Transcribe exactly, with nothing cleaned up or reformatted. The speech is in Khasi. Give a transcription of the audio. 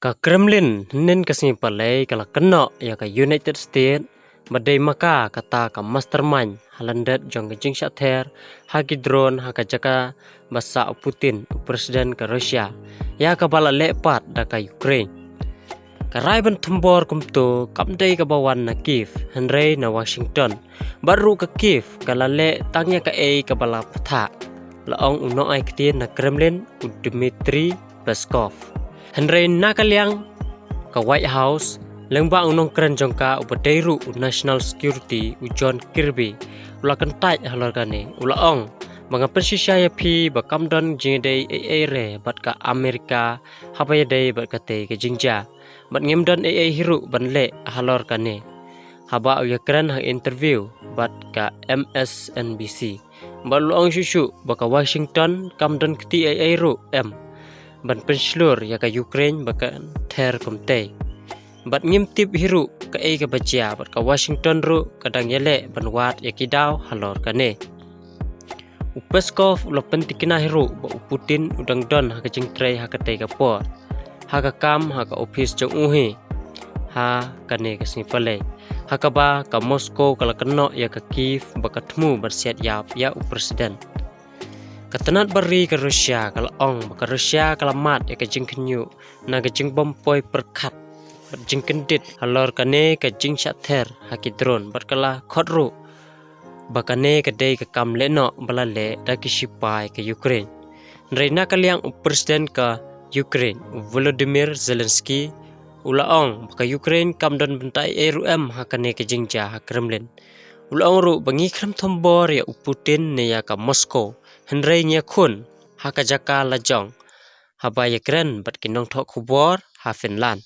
Ka Kremlin hynnin ka sngi Palei ka la kynnoh ïa ka United States ba dei ma ka kata ka mastermind ha lyndet jong ka jingshah ther ha ki drone ha ka jaka ba sah u Putin, u president ka Russia, ïa kaba la leh pat da ka Ukraine. Ka rai ban thombor kumto kam dei kaba wan na Kyiv, hynrei na Washington. Bad ruh ka Kyiv ka la leh tang ïa kaei kaba la pathah, la ong u nongai ktien na Kremlin, u Dmitry Peskov. Hynrei na ka liang ka White House, lyngba u nongkren jong ka uba dei ruh u National Security, u John Kirby, u la kyntait halor kane, u la ong ba nga pynshisha ïa phi ba kam don jingïadei ei ei re bad ka Amerika haba ïadei bad katei ka jingjia, bad ngim don ei ei hi ruh ban leh halor kane, haba u ïakren ha interview bad ka M S N B C. Bad u la ong shuh shuh ba ka Washington kam don kti ei ei ruh em ban pynshlur ïa ka Ukraine ba kan ther kumtei. Bad ngim tip hi ruh kaei kaba jia, bad ka Washington ruh ka dang ïaleh ban wad ïa ki daw halor kane. U Peskov u la pyntikna hi ruh ba u Putin u dang don ha ka jingtrei ha katei ka por, ha ka kam ha ka ophis jong u hi ha kane ka sngi Palei, ha kaba ka Moscow ka la kynnoh ïa ka Kyiv ba ka thmu ban siat ïap ïa u president. Ka tnat bar ri ka Russia ka la ong ba ka Russia ka la mad ïa ka jingkhynñiuh na ka jingbym poi pyrkhat, jingkyndit halor kane ka jingshah ther ha ki drone, bad ka la khot ruh ba kane ka dei ka kam lehnoh ba la leh da ki shipai ka Ukraine. Hynrei na ka liang u president ka Ukraine, u Volodymyr Zelensky, u la ong ba ka Ukraine kam don bynta ei ei ruh em ha kane ka jingjia ha Kremlin. U la ong ruh ba ngi khlem thombor ïa u Putin ne ïa ka Moscow, hynrei ngi ïakhun ha ka jaka la jong, haba ïakren bad ki nongthoh khubor ha Finland.